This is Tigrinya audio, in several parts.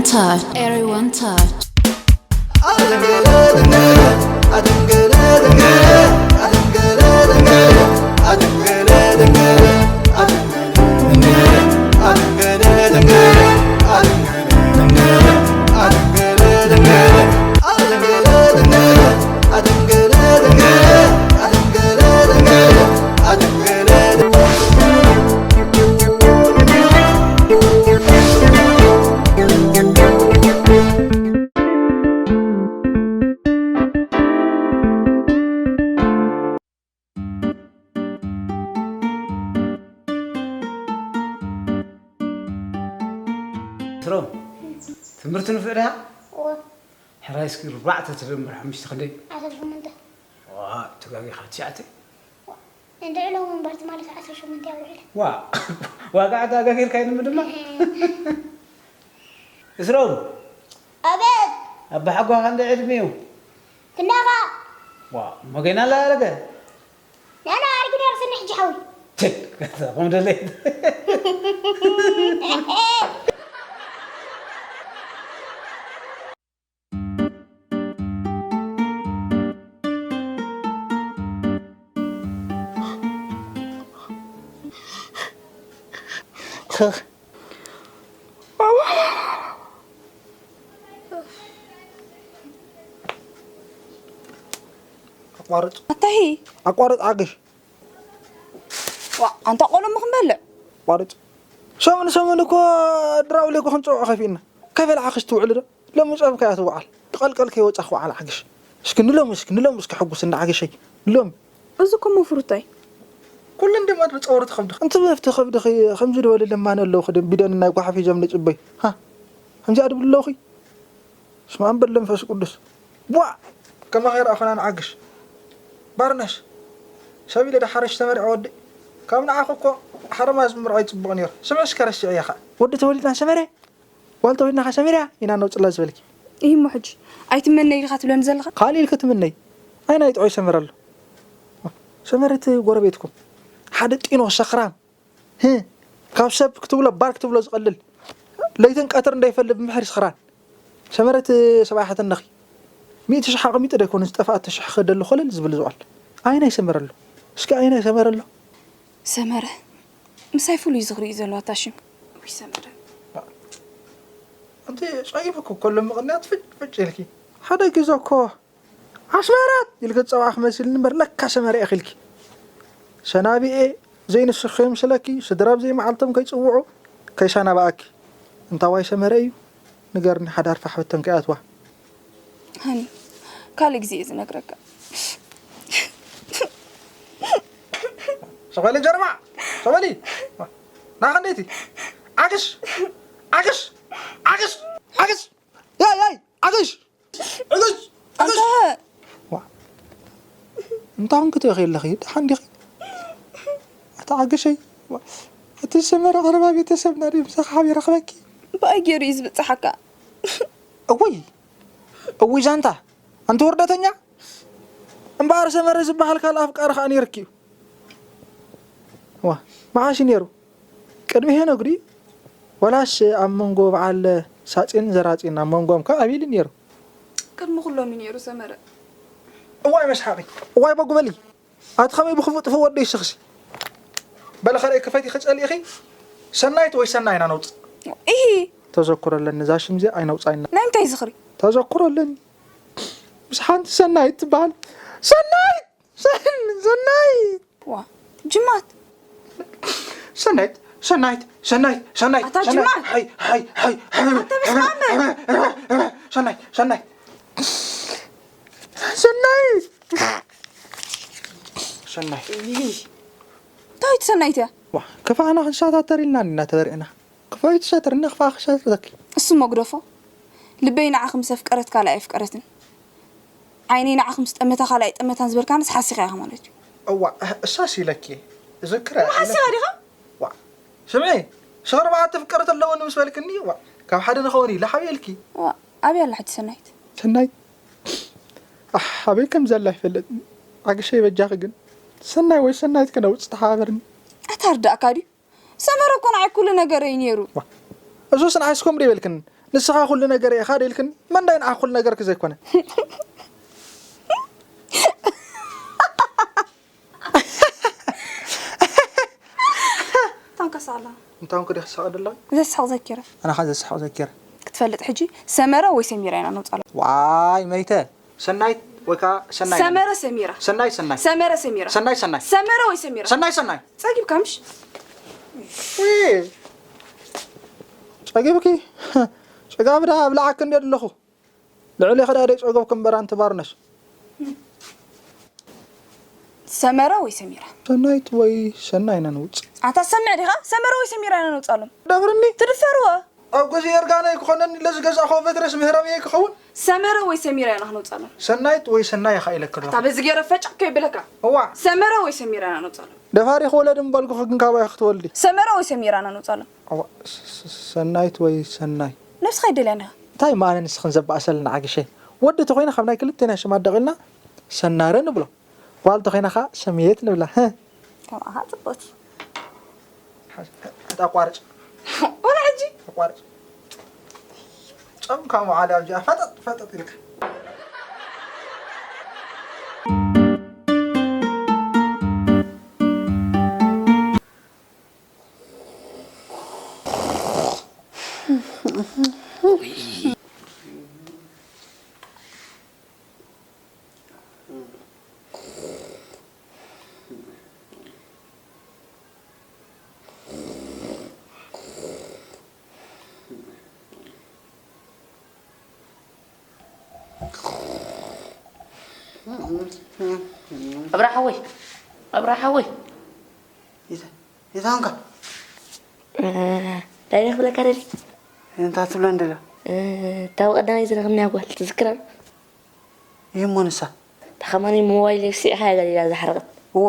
Touch. Everyone touch. ትሮም ትምህርቲ ንፍዕ ዲኻ? ሕራይ እስኪ ርባዕተ ተደምር ሓሙሽተ ክንደይ? ዓሰርተ ሸሞንተ። ዋ ተጋጊኻ ትሽዓተ። እንደ ዕሎ ወንበር ትማሊ ሰዓት ሸሞንተ ያውዕል። ዋ ዋጋ ዕዳጋ ጌርካ ይንምድማ። እስሮም ኣቤት ኣባሓጓኻ እንደ ዕድሚኡ ክንዳኻ ዋ መገና ላረገ ናና ኣርጊ ነርስ ንሕጂ ሓዊ ትል ገዛኹም ደለይ ኣቋርጽ ኣታሂ ኣቋርጽ ዓግሽ ዋ ኣንታ ቆሎ ምኽንበልዕ ኣቋርጽ ሰሙን ሰሙን እኮ ድራው ሌኮ ክንጽውዖ ከፊእና ከይበልዓ ክሽ ትውዕል ዶ ሎሚ ጾም ከያ ትውዓል ትቐልቀል ከይወጻ ክውዓል ዓግሽ እስኪ ንሎም እስኪ ንሎም እስኪ ሕጉስ እንዳ ዓግሸይ ንሎም እዚ እኮ መፍሩታይ ኩሉ እንዲ መድሪ ጸውሪ ትኸብድኺ እንት መፍቲ ከብድኺ ከምዚ ድበሉ ለማነ ኣለዉ ክድም ቢደን ናይ ጓሓፍ ሒዞም ንጽበይ ሃ ከምዚኣ ድብሉ ኣለዉ ኺ ስማም በል መንፈስ ቅዱስ ቧዕ ከማኺ ረኣኹና ንዓግሽ ባርነሽ ሰብ ኢለ ዳሓረሽ ተመሪዐ ወዲ ካብ ንዓኹ እኮ ሓረማዝ ምርዖ ይጽቡቕ ነይሩ ስምዕ እስከ ረሲዐ እየ ኸዓ ወዲ ተወሊድና ሰመረ ጓል ተወሊድና ኸዓ ሰመርያ ኢና ነውፅላ ዝበልኪ እሂሞ ሕጂ ኣይትመነይ ኢልካ ትብለኒ ዘለኻ ካሊእ ኢልኪ ትምነይ ኣይ ናይ ጥዑይ ሰመረ ኣሎ ሰመረ እቲ ጎረቤትኩም ሓደ ጢኖ ሰኽራም ህ ካብ ሰብ ክትብሎ ባር ክትብሎ ዝቐልል ለይትን ቀትር እንዳይፈል ብምሕር ይስኽራን ሰመረት ሰብኣይ ሓተነኺ ሚእቲ ሽሕ ኣቕሚጡ ዶ ኣይኮነ ዝጠፍኣቶ ሽሕ ክህደሉ ኮለል ዝብል ዝውዕል ኣየናይ ሰመረ ኣሎ እስኪ ኣየናይ ሰመረ ኣሎ ሰመረ ምሳይ ፍሉይ ዝኽሪ እዩ ዘለዋ እታ ሽም ውይ ሰመረ ኣንቲ ጸይፉ እኮ ከሎ ምቕንያት ፍጭ ፍጭ ኢልኪ ሓደ ግዜ እኮ ኣስመረት ኢልኪ ዝጸዋዕኺ መሲልኒ እምበር ለካ ሰመረ ኢኺ ኢልኪ። ሰናቢኤ ዘይንስኺ ከይምስለኪ ስድራ ብዘይ መዓልቶም ከይጽውዑ ከይሳናብኣኪ። እንታዋይ ሰመረ እዩ ንገርኒ ሓዳር ፋሕ በተን ከይኣትዋ። ሃኒ ካልእ ግዜ እየ ዝነግረካ። ሸቐሊ ጀርማ ሸቐሊ ናኸንደይቲ ዓግሽ ዓግሽ ዓግሽ ዓግሽ ያይ ያይ ዓግሽ ዕግሽ ዕግሽ እንታ ኹንኪ ትእኺ ኣለኺ ደሓን ዲኺ ኣታ ዓግሸይ እቲ ዝሰመረ ቀረባ ቤተሰብና ድዩ ምሳኺ ሓቢረ ክበኪ ብኣይ ገይሩ እዩ ዝብፅሓካ እውይ እውይ ዛንታ ኣንቲ ውርደተኛ እምበኣር ሰመረ ዝበሃል ካልእ ኣፍቃሪ ከዓ ነይርኪ እዩ ዋ መዓሽ ነይሩ ቅድሚ ሄኖክ ድዩ ወላስ ኣብ መንጎ በዓል ሳፂን ዘራፂን ኣብ መንጎም ከ ኣቢሉ ነይሩ ቅድሚ ኩሎም እዩ ነይሩ ሰመረ እዋይ መስሓቂ እዋይ በጉበሊ ኣቲ ከመይ ብክፉእ ጥፉእ ወደይ ስኽሲ በለ ከርእይ ክፈቲ ክፀሊእኺ ሰናይት ወይ ሰናይ ኢና ነውፅእ ኢሂ ተዘክሮ ኣለኒ እዛ ሽምዚ ኣይነውፃይና ናይ እንታይ ዝኽሪ ተዘክሮ ኣለኒ ምስ ሓንቲ ሰናይት ትበሃል ሰናይት ሰን ሰናይት ዋ ጅማት ሰናይት ሰናይት ሰናይት ሰናይት ኣታ ጅማት ሃይ ሃይ ሃይ ሃይ ኣታ ብስማመ ሰናይት ሰናይት ሰናይት ሰናይት እንታይ ትሰናይት እያ ክፋእና ክንሳታተር ኢልና ኢና ተበሪእና ክፋይቱ ሰትርኒ ክፋእ ክሰትረኪ እሱ መግደፎ ልበይ ንዓኺ ምስ ኣፍቀረት ካልእ ኣየፍቀረትን ዓይነይ ንዓኺ ምስ ጠመታ ካልእ ኣይጠመታን ዝበልካንስ ሓሲኻ ኢኻ ማለት እዩ እዋ እሳስ ኢለኪ ዝክረ ሓሲኻ ዲኻ ዋ ስምዒ ሽኽርባኣት ተፍቀረት ኣለወኒ ምስ በልክኒ ዋ ካብ ሓደ ንኸውን ኢለ ሓብየልኪ ዋ ኣብያ ኣላ ሕጂ ሰናይት ሰናይት ኣሕ ኣበይ ከም ዘላ ይፈልጥ ዓግሸይ በጃኺ ግን ሰናይ ወይ ሰናይት ከነውፅ ተሓባበርኒ ኣታ ርዳእካ ድዩ ሰመረ እኮ ንዓይ ኩሉ ነገረይ ነይሩ እሱስ ንዓይስ ከምኡ ዶ ይበልክን ንስኻ ኩሉ ነገር ኢኻ ደልክኒ፣ መን ዳይ ንዓ ኩሉ ነገርክ ዘይኮነ? ታንከሳላ እንታውን ክዲ ክሳቕ ደላ ዘስሕቕ ዘኪረ ኣና ኻ ዘስሕቕ ዘኪረ ክትፈልጥ ሕጂ ሰመረ ወይ ሰሚራ ኢና ነውፃሎ። ዋይ መይተ ሰናይት ወይ ከዓ ሰናይ ሰመረ ሰሚራ ሰናይ ሰናይ ሰመረ ሰሚራ ሰናይ ሰናይ ሰመረ ወይ ሰሚራ ሰናይ ሰናይ ጸጊብካ ምሽ ጸጊብኪ ጸጋብ ዳ ኣብላዓክ እንደ ኣለኹ ልዕሊ ኸዳ ደይ ጸገብኩ እምበር ኣንቲ ባርነሽ ሰመረ ወይ ሰሚራ ሰናይት ወይ ሰናይ ኢና ንውፅእ ኣታ ሰምዕ ዲኻ ሰመረ ወይ ሰሚራ ኢና ነውፃሎም ደብርኒ ትድፈርዎ ኣብ ግዜ እርጋናይ ክኾነኒ ለዝገዛእኹ ቨትረስ ምህራም እየ ክኸውን ሰመረ ወይ ሰሚራ ኢና ክንውፃሎም ሰናይት ወይ ሰናይ ኢኻ ኢለክሎ እታ በዚ ገይረ ፈጨቕ ከይብለካ እዋ ሰመረ ወይ ሰሚራ ኢና ነውፃሎም ደፋሪ ክወለድ እምበልኩ ግን ካባይ ክትወልዲ ሰመረ ወይ ሰሚራ ኢና ነውፃሎም እዋ ስ- ስ- ሰናይት ወይ ሰናይ ነብስኻ ይደልያ ኒኻ እንታይ ማነ ንስኽን ዘባእሰልና ዓግሸ ወዲ ተኾይና ካብ ናይ ክልቴና ሽም ኣዳቒልና ሰናረ ንብሎ ጓል ተኾይና ኸዓ ሰምየት ንብላ ህ ከምኣኻ ፅቡት ሕጣ ቋርጭ ወላ ሕጂ ቋርጭ ጨምካ መዓል ኣብዚኣ ፈጠጥ ፈጠጥ ኢልካ ኣብራ ሓወይ ኣብራ ሓወይ የታንካ እንታይ ክብለካ ደሊ እንታይ ትብለን ደለ እታ ብቐዳማይ ዝረኸብናያ ጓል ትዝክራ ይህ እሞ ንሳ ተኸማኒ ሞባይል ስዒኻ እያ ገሊላ ዝሓረቐት እወ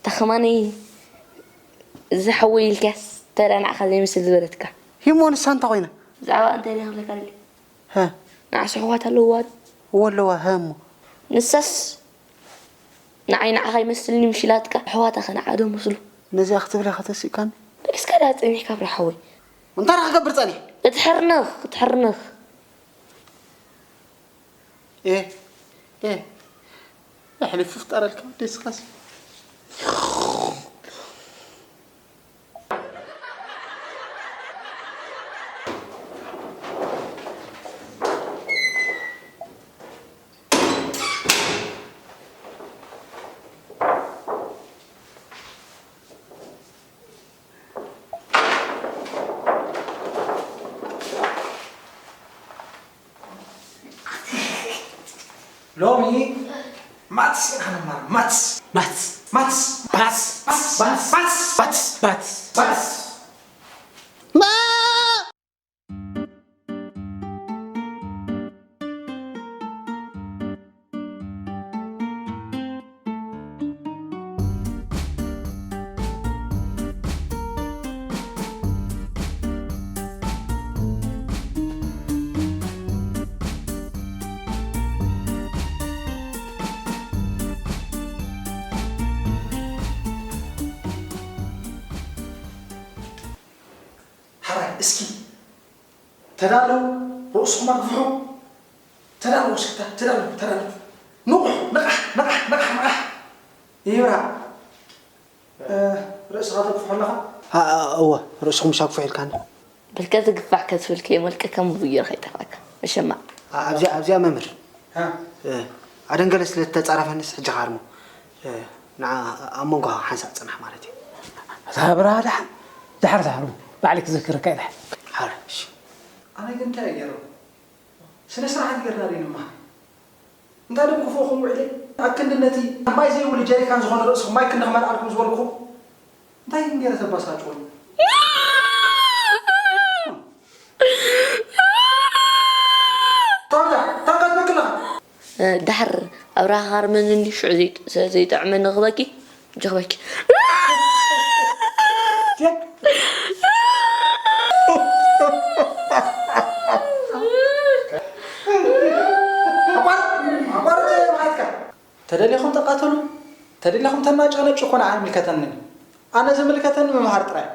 ተኸማኒ እዚ ሓወይ ኢልካስ ተዳ ንዓኻ ዘይምስል ዝበለትካ ይህ እሞ ንሳ እንታይ ኮይና ብዛዕባ እንታይ ደይ ክብለካ ደሊ ሀ ንዓስ ኣሕዋት ኣለውዋ ዶ እወ ኣለዋ ሀ እሞ ንሳስ ንዓይ ንዓኻ ይመስልኒ ምሽ ኢላትካ ኣሕዋታ ኸ ንዓ ዶ መስሉ ነዚኣ ክትብላ ከተሲእካኒ በሊስካ ዳ ጸኒሕካ ኣብራ ሓወይ እንታይ ደኣ ክገብር ጸኒሕ ክትሕርንኽ ክትሕርንኽ ኤ ኤ ኣሕሊፉ ፍጠረልካ ወደስኻስ ሎሚ ማትስ ኢና ክንማር ማትስ ማትስ ማትስ ማትስ ማትስ ማትስ ማትስ ሓራይ እስኪ ተዳለዉ ርእስኹም ኣግፍሑ ተዳለዉ እስኪ ተዳለዉ ተዳለዉ ንቑሕ ንቓሕ ንቓሕ ንቓሕ ንቓሕ ይብራ ርእስኻ ተግፍሖ ኣለኻ እወ ርእስኹም ሻግፎ ኢልካኒ በልካ ዝግፋዕ ከትብል ከየመልቀካ ምቡ ጌርካ ይጠፍኣካ መሸማዕ ኣብዚኣ ኣብዚኣ መምህር ኣደንገለ ስለ ዝተፃረፈንስ ሕጂ ካርሞ ንዓ ኣብ መንጎ ሓንሳእ ፅናሕ ማለት እዩ እዛ ብርሃ ድሓር ድሓር ዝሃርሞ ባዕለይ ክዝክረካ እየ ድሓር ሓረ እሺ ኣነ ግን እንታይ ገይሮም ስነ ስርዓት ገርና ዶ ንምሃር እንታይ ደም ክፉእኹም ውዕለ ኣብ ክንዲ ነቲ ማይ ዘይብሉ ጀሪካን ዝኾነ ርእስኹም ማይ ክንዲ ክመልኣልኩም ዝበልኩኹም እንታይ ግን ገይረ ተባሳጭወኒ ታንካ ታንካ ትበክለኻ ዳሕር ኣብራኻ ሃርመኒ እንዲ ሽዑ ዘይጥዕመኒ ክበኪ ጀኽበኪ ተደሊኹም ተቃተሉ ተደሊኹም ተናጫነጩ እኮ ንዓይ ኣይምልከተንን ኣነ ዝምልከተኒ ምምሃር ጥራይ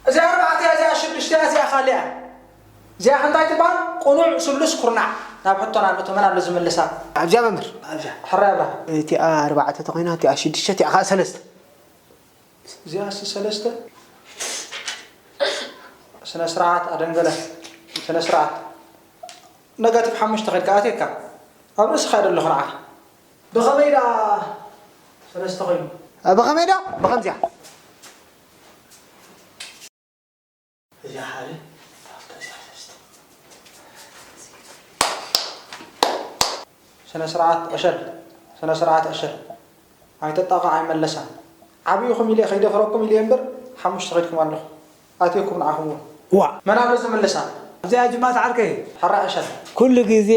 እዚኣ ኣርባዕተ እዚኣ ሽዱሽተ እዚኣ ካሊኣ እዚኣ እንታይ ትበሃል? ቅኑዕ ስሉስ ኩርናዕ። ናብ ሕቶና ንእቶ፣ መን ኣሎ ዝምልሳ? ኣብዚኣ መምህር። ኣብዚኣ። ሕራይ ኣብርሃ። እቲኣ ኣርባዕተ ተኾይና፣ እቲኣ ሽዱሽተ፣ እቲኣ ኸዓ ሰለስተ። እዚኣ ሲ ሰለስተ። ስነ ስርዓት ኣደንገለ። ስነ ስርዓት። ነጋቲቭ ሓሙሽተ ከድካ ኣትየካ። ኣብ ርእስኻ እየ ዘለኹ ንዓኻ። ብኸመይ ደኣ ሰለስተ ኮይኑ? እ፣ ብኸመይ ደኣ? ብኸምዚኣ። እዚኣ ሓደ፣ እዚኣ ሰለስተ። ስነ ስርዓት ዕሸል፣ ስነ ስርዓት ዕሸል። ኣይተጣቕዕ ኣይመለሳን። ዓብይኹም ኢለ ከይደፈረኩም ኢለ እምበር ሓሙሽተ ከድኩም ኣለኹ። ኣትየኩም ንዓኹም እውን። ዋ። መን ኣሎ ዝምልሳ? እዚኣ ጅማት ዓርከይ። ሕራይ ዕሸል። ኩሉ ግዜ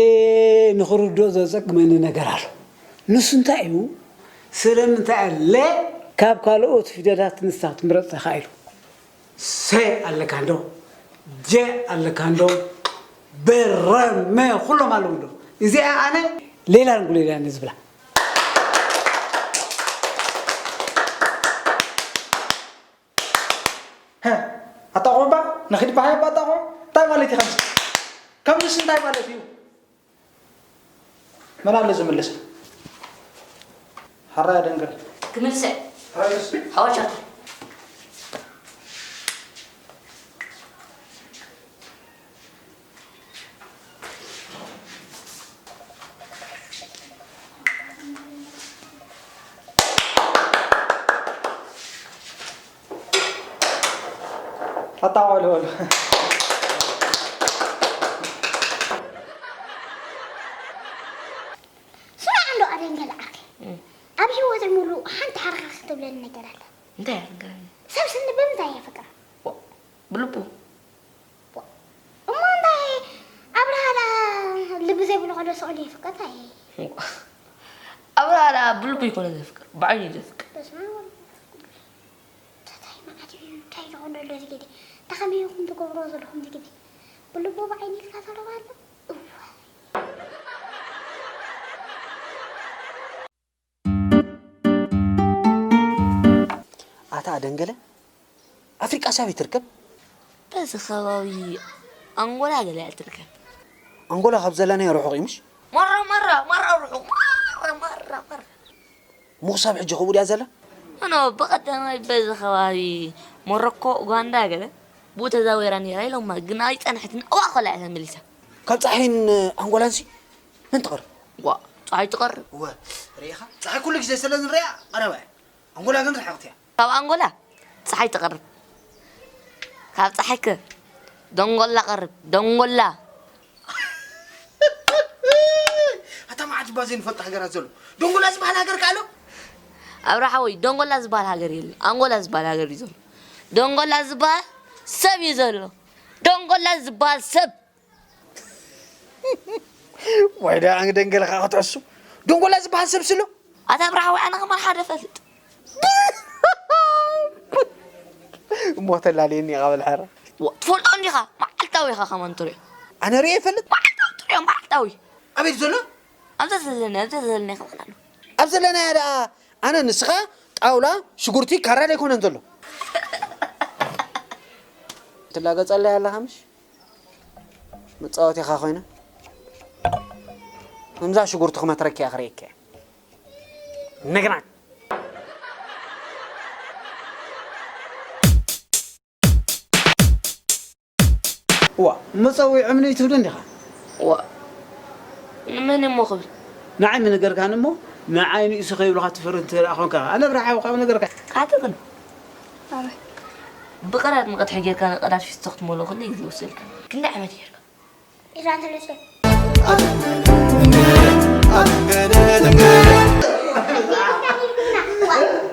ንኽርድኦ ዘጸግመኒ ነገር ኣሎ። ንሱ እንታይ እዩ? ስለምንታይ ኣለ? ካብ ካልኦት ፊደላት ንሳ ትምረጽ ኢኻ ኢሉ። ሰ ኣለካ እንዶ፣ ጀ ኣለካ እንዶ፣ በ፣ ረ፣ መ ኩሎም ኣለዉ እንዶ። እዚኣ ኣነ ሌላ ንጉሌላ እየ ዝብላ። ሀ፣ ኣታ ቆባ፣ ንኺድ በሃይ ኣባ ኣታ ቆ-፣ እንታይ ማለት እዩ ከምዚ? ከምዚስ እንታይ ማለት እዩ? መን ኣሎ ዝምልስ? ሕራይ ኣደንግረ። ክምልሰ። ሕራይ መልስ። ሓወሻታ። ኣታ ቆልዑ። ስማዕ እንዶ ኣደንገለ ዓርከይ። እም። ኣብ ህይወተይ ሙሉእ ሓንቲ ሓርኻ ክትብለኒ ነገር ኣላ። እንታይ እያ ትንገረኒ? ሰብ ስኒ ብምንታይ የፍቅር? ዋ፣ ብልቡ። ዋ፣ እሞ እንታይ ኣብርሃ ደኣ ልቢ ዘይብሉ ከሎ ስቕ ኢሉ የፍቅር እንታይ? ዋ፣ ኣብርሃ ደኣ ብልቡ ይኮነ ዘፍቅር፣ ብዓይኑ እዩ ዘፍቅር። በስመ ኣብ ወወልድ ወመንፈስ ቅዱስ። እንታይ መዓት እዩ? እንታይ ዝኾነ ኣሎ እዚ ግዜ? እንታይ ከመይ ኢኹም ትገብርዎ ዘለኹም እዚ ግዜ? ብልቡ ብዓይኑ ኢልካ ዘረባ ኣሎ? እዋይ። ኣታ ኣደንገለ፣ ኣፍሪቃ ሳበይ ትርከብ? በዚ ከባቢ ኣንጎላ ገለ እያ ትርከብ። ኣንጎላ ካብ ዘለናዮ ርሑቕ እዩ ምሽ? መራ፣ መራ፣ መራ ርሑቕ፣ መራ፣ መራ፣ መራ። እሞ ክሳብ ሕጂ ከምኡ ድያ ዘላ? ኣነ ብቐዳማይ በዚ ከባቢ ሞሮኮ፣ ኡጋንዳ ገለ ብኡ ተዛዊራ ነይራ ኢሎማ፣ ግን ኣይጸንሐትን፣ እዋ ኮላ እያ ተመሊሳ። ካብ ጸሓይን ኣንጎላንሲ መን ትቐርብ? ዋ፣ ጸሓይ ትቐርብ። እወ፣ ርኢኻ? ጸሓይ ኩሉ ግዜ ስለ ንሪኣ ቀረባ እያ። ኣንጎላ ግን ርሕቕቲ እያ። ካብ ኣንጎላ ጸሓይ ትቐርብ። ካብ ጸሓይ ከ ደንጎላ ቀርብ። ደንጎላ። ኣታ መዓት እባ ዘይንፈልጦ ሃገራት ዘሎ። ደንጎላ ዝበሃል ሃገር ከ ኣሎ? ኣብርሃ ሓወይ፣ ደንጎላ ዝበሃል ሃገር የለን። ኣንጎላ ዝበሃል ሃገር እዩ ዘሎ። ደንጎላ ዝበሃል ሰብ እዩ ዘሎ። ደንጎላ ዝበሃል ሰብ። ወይ ደኣ ደንገለ ከኣ ክትሕሱ። ደንጎላ ዝበሃል ሰብ ስሎ? ኣታ ኣብርሃ ሓወይ፣ ኣነ ከማን ሓደ እፈልጥ። እሞ ተላልየኒ ኢኻ በል ሕራ። ዋ፣ ትፈልጦ እንዲኻ፣ መዓልታዊ ኢኻ ከማን ትሪኦ። ኣነ ርእየ ይፈልጥ? መዓልታዊ ትሪኦ፣ መዓልታዊ። ኣበይ ዘሎ? ኣብዛ ዘለናያ፣ ኣብዛ ዘለናያ ከማን ኣሎ። ኣብ ዘለናያ ደኣ ኣነ ንስኻ ጣውላ፣ ሽጉርቲ፣ ካራ ደይኮነን ዘሎ። ትላገጸለይ ኣለኻ ምሽ? መጻወቲኻ ኮይነ። ከምዛ ሽጉርቲ ክመትረኪ እያ ክርእየኪ እያ። ነግናግ። ዋ፣ መጸዊዖምኒ ትብሎ እንዲኻ? ዋ፣ ንመን እሞ ክብል? ንዓይ ምነገርካኒ እሞ፣ ንዓይ ንእሱ ከይብሉኻ ትፈሪ እንተ ደኣ ኾንካ፣ ኣነ ብርሓዊ ካብ ነገርካ። ኣትግን። ኣበይ? ብቐዳድ መቐድሒ ጌርካ ንቐዳድ ፊስቶ ክትመልኦ ክንደይ ግዜ ወሰድካ? ክንደይ ዓመት ጌርካ? ዒስራን ሰለስተን።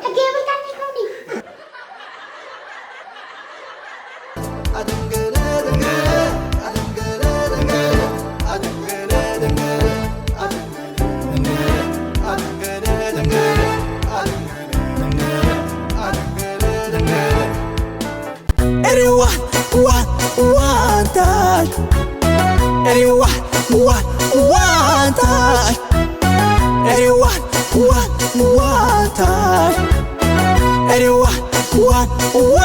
ሕጊ የብልካን ኢልኩም ድዩ? Everyone, one, one time. Everyone, one, one time. Everyone, one, one time. Everyone, one, one